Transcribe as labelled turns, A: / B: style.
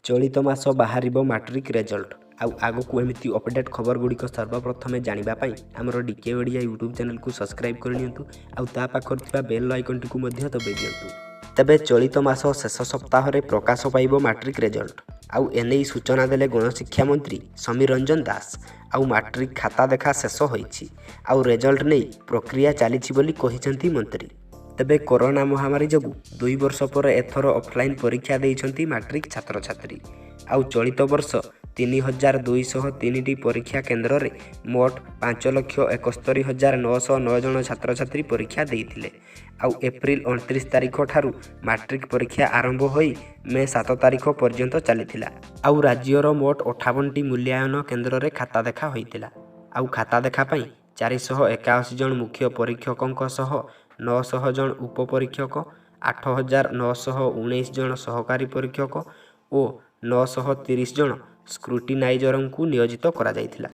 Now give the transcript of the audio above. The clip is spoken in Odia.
A: ଚଳିତ ମାସ ବାହାରିବ ମାଟ୍ରିକ୍ ରେଜଲ୍ଟ। ଆଉ ଆଗକୁ ଏମିତି ଅପଡ଼େଟ୍ ଖବରଗୁଡ଼ିକ ସର୍ବପ୍ରଥମେ ଜାଣିବା ପାଇଁ ଆମର ଡିକେ ଓଡ଼ିଆ ୟୁଟ୍ୟୁବ୍ ଚ୍ୟାନେଲକୁ ସବସ୍କ୍ରାଇବ୍ କରିନିଅନ୍ତୁ, ଆଉ ତା ପାଖରେ ଥିବା ବେଲ୍ ଆଇକନ୍ଟିକୁ ମଧ୍ୟ ଦବାଇ ଦିଅନ୍ତୁ। ତେବେ ଚଳିତ ମାସ ଶେଷ ସପ୍ତାହରେ ପ୍ରକାଶ ପାଇବ ମାଟ୍ରିକ୍ ରେଜଲ୍ଟ। ଆଉ ଏନେଇ ସୂଚନା ଦେଲେ ଗଣଶିକ୍ଷା ମନ୍ତ୍ରୀ ସମୀର ରଞ୍ଜନ ଦାଶ। ଆଉ ମାଟ୍ରିକ୍ ଖାତା ଦେଖା ଶେଷ ହୋଇଛି, ଆଉ ରେଜଲ୍ଟ ନେଇ ପ୍ରକ୍ରିୟା ଚାଲିଛି ବୋଲି କହିଛନ୍ତି ମନ୍ତ୍ରୀ। ତେବେ କରୋନା ମହାମାରୀ ଯୋଗୁଁ 2 ବର୍ଷ ପରେ ଏଥର ଅଫଲାଇନ୍ ପରୀକ୍ଷା ଦେଇଛନ୍ତି ମାଟ୍ରିକ୍ ଛାତ୍ରଛାତ୍ରୀ। ଆଉ ଚଳିତ ବର୍ଷ 3203ଟି ପରୀକ୍ଷା କେନ୍ଦ୍ରରେ ମୋଟ 5,71,909 ଜଣ ଛାତ୍ରଛାତ୍ରୀ ପରୀକ୍ଷା ଦେଇଥିଲେ। ଆଉ ଏପ୍ରିଲ 29 ତାରିଖ ଠାରୁ ମାଟ୍ରିକ୍ ପରୀକ୍ଷା ଆରମ୍ଭ ହୋଇ ମେ 7 ତାରିଖ ପର୍ଯ୍ୟନ୍ତ ଚାଲିଥିଲା। ଆଉ ରାଜ୍ୟର ମୋଟ 58ଟି ମୂଲ୍ୟାୟନ କେନ୍ଦ୍ରରେ ଖାତା ଦେଖା ହୋଇଥିଲା। ଆଉ ଖାତା ଦେଖା ପାଇଁ 481 ଜଣ ମୁଖ୍ୟ ପରୀକ୍ଷକଙ୍କ ସହ 900 ଜଣ ଉପ ପରୀକ୍ଷକ, 8919 ଜଣ ସହକାରୀ ପରୀକ୍ଷକ ଓ 930 ଜଣ ସ୍କ୍ରୁଟିନାଇଜରଙ୍କୁ ନିୟୋଜିତ କରାଯାଇଥିଲା।